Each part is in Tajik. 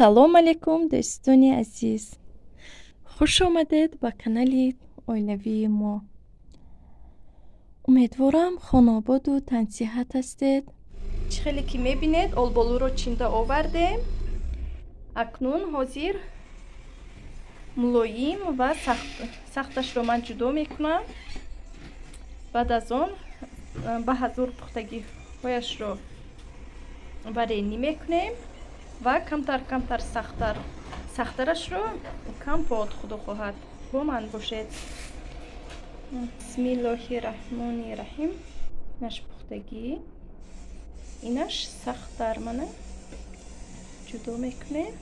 Ассалому алайкум, дӯстони азиз. Хуш омадед ба канали оилавии мо. Умедворам, хонободу тансиҳат ҳастед. Чӣ хеле ки мебинед, олболуро чинда овардем. Акнун ҳозир мулоим ва сахташро ман ҷудо мекунам. Баъд аз он ба ҳазур пухтагиҳояшро варенӣ мекунем ва камтар камтар сахттарашро компот. Худо хоҳад, бо ман бошед. Бисмиллоҳи раҳмони раҳим. Инаш пухтагӣ, инаш сахттар, мана ҷудо мекунем.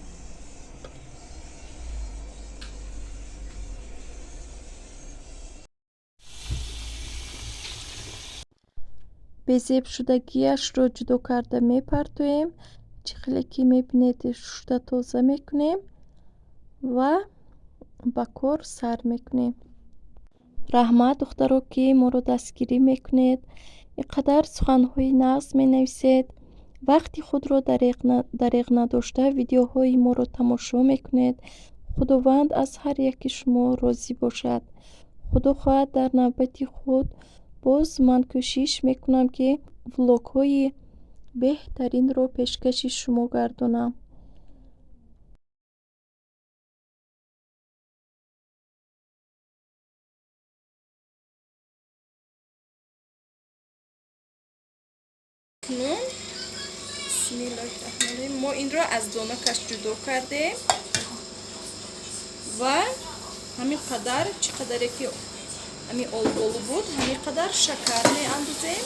Безебшудагиашро ҷудо карда мепартоем. Чӣ хеле ки мебинед, шушта тоза мекунем ва ба кор сар мекунем. Раҳмат, духтаро, ки моро дастгирӣ мекунед, ин қадар суханҳои нағз менависед, вақти худро дареғ надошта видеоҳои моро тамошо мекунед. Худованд аз ҳар яки шумо розӣ бошад. Худо хоҳад, дар навбати худ боз ман кӯшиш мекунам, ки влогҳои беҳтаринро пешкаши шумо гардонам. Акнун бисмиллоҳи раҳмони раҳим, мо инро аз донакаш ҷудо кардем ва ҳамин қадар, чӣ қадаре ки ҳамин олболу буд, ҳамин қадар шакар меандозем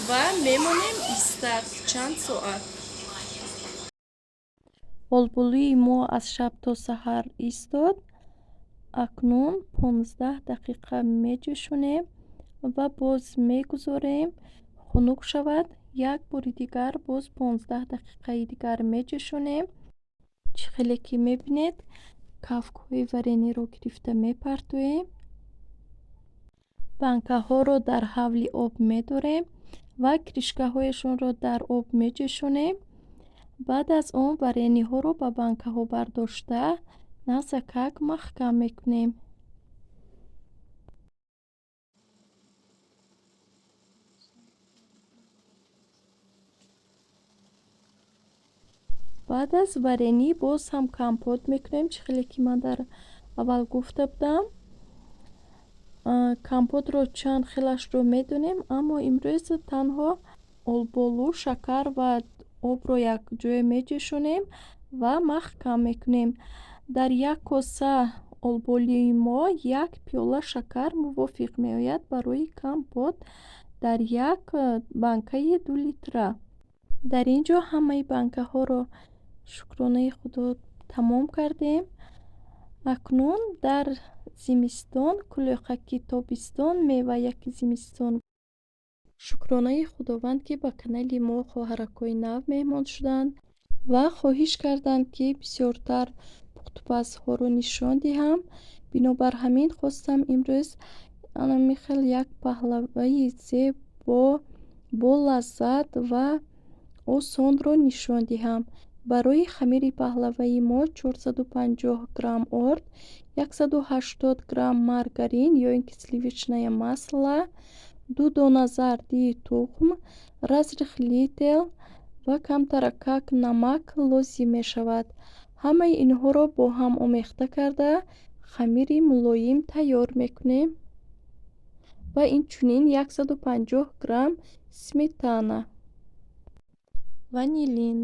ва мемонем истад чанд соат. Олболуи мо аз шаб то саҳар истод. Акнун 15 дақиқа меҷӯшонем ва боз мегузорем хунук шавад. Як бори дигар боз 15 дақиқаи дигар меҷӯшонем. Чӣ хеле ки мебинед, кафкҳои варениро гирифта мепартоем. Банкаҳоро дар ҳавли об медорем ва кришкаҳояшонро дар об меҷӯшонем. Баъд аз он варениҳоро ба банкаҳо бардошта нағзакак маҳкам мекунем. Баъд аз варенӣ боз ҳам компот мекунем, чӣ хеле ки ман дар аввал гуфта будам. Компотро чанд хелашро медонем, аммо имрӯз танҳо олболу, шакар ва обро якҷоя меҷӯшонем ва маҳкам мекунем. Дар як коса олболуи мо як пиёла шакар мувофиқ меояд барои компот дар як банкаи 2 литра. Дар ин ҷо ҳамаи банкаҳоро, шукронаи Худо, тамом кардем. Акнун дар зимистон кулӯқаки тобистон, меваяки зимистон. Шукронаи Худованд, ки ба канали мо хоҳаракҳои нав меҳмон шуданд ва хоҳиш карданд, ки бисёртар пухтупазҳоро нишон диҳам. Бинобар ҳамин хостам имрӯз анами хел як паҳлаваи зебо, бо лаззат ва осонро нишон диҳам. Барои хамири паҳлаваи мо 450 грамм орд, 180 грамм маргарин ё ин ки сливочное масло, 2 дона зардии тухм, разрыхлитель ва камтаракак намак лозим мешавад. Ҳамаи инҳоро бо ҳам омехта карда хамири мулоим тайёр мекунем ва инчунин 150 грамм сметана, ванилин.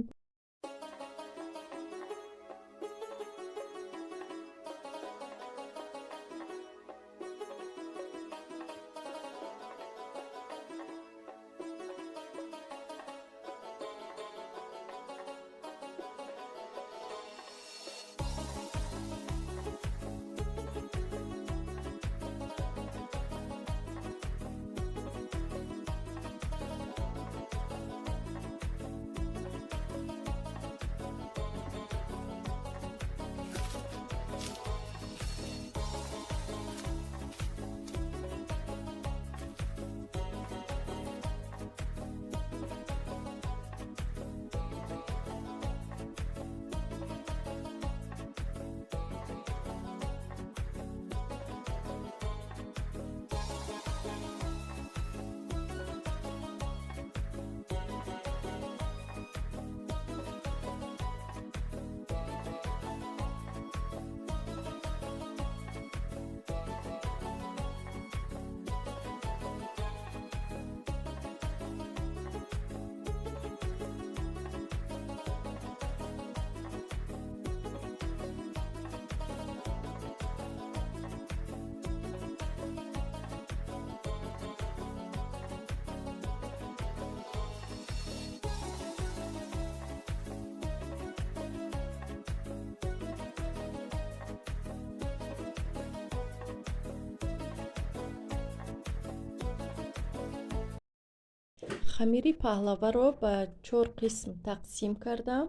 Хамири паҳлаваро ба чор қисм тақсим кардам: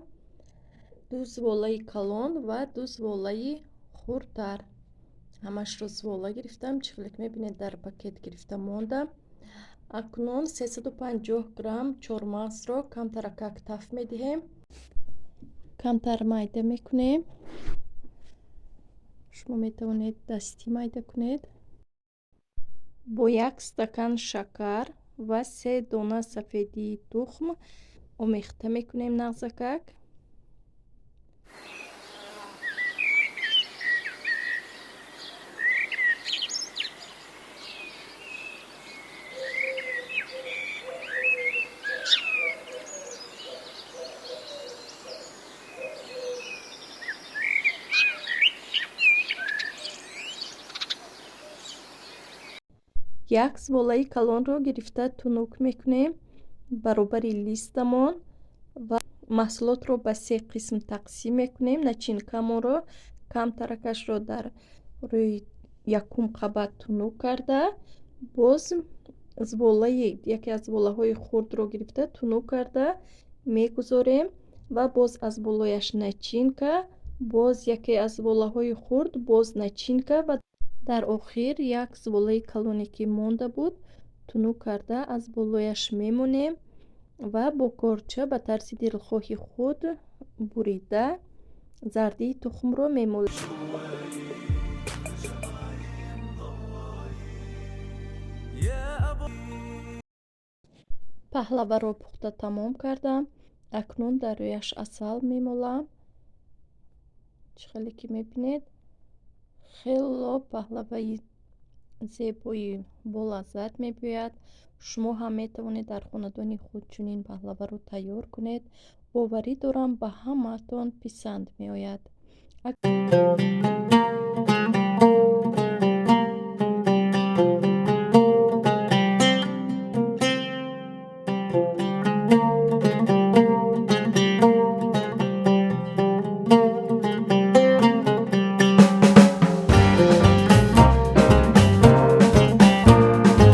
ду зволаи калон ва ду зволаи хурдтар. Ҳамашро звола гирифтам, чӣ хеле ки мебинед, дар пакет гирифта мондам. Акнун 350 грамм чормағзро камтаракак таф медиҳем, камтар майда мекунем. Шумо метавонед дастӣ майда кунед. Бо як стакан шакар ва се дона сафедии тухм омехта мекунем нағзакак. Як зволаи калонро гирифта тунук мекунем баробари листамон ва маҳсулотро ба се қисм тақсим мекунем. Начинкамонро камтаракашро дар рӯи якум қабат тунук карда, боз зволаи яке аз зволаҳои хурдро гирифта тунук карда мегузорем ва боз аз болояш начинка, боз яке аз зволаҳои хурд, боз начинка ва дар охир як зволаи калоне, ки монда буд, тунук карда аз болояш мемонем ва бо корча ба тарзи дилхоҳи худ бурида зардии тухмро мемолем. Паҳлаваро пухта тамом кардам. Акнун дар рӯяш асал мемолам. Чӣ хеле ки мебинед, хело паҳлаваи зебои болаззат мебиёяд. Шумо ҳам метавонед дар хонадони худ чунин паҳлаваро тайёр кунед. Боварӣ дорам, ба ҳамаатон писанд меояд.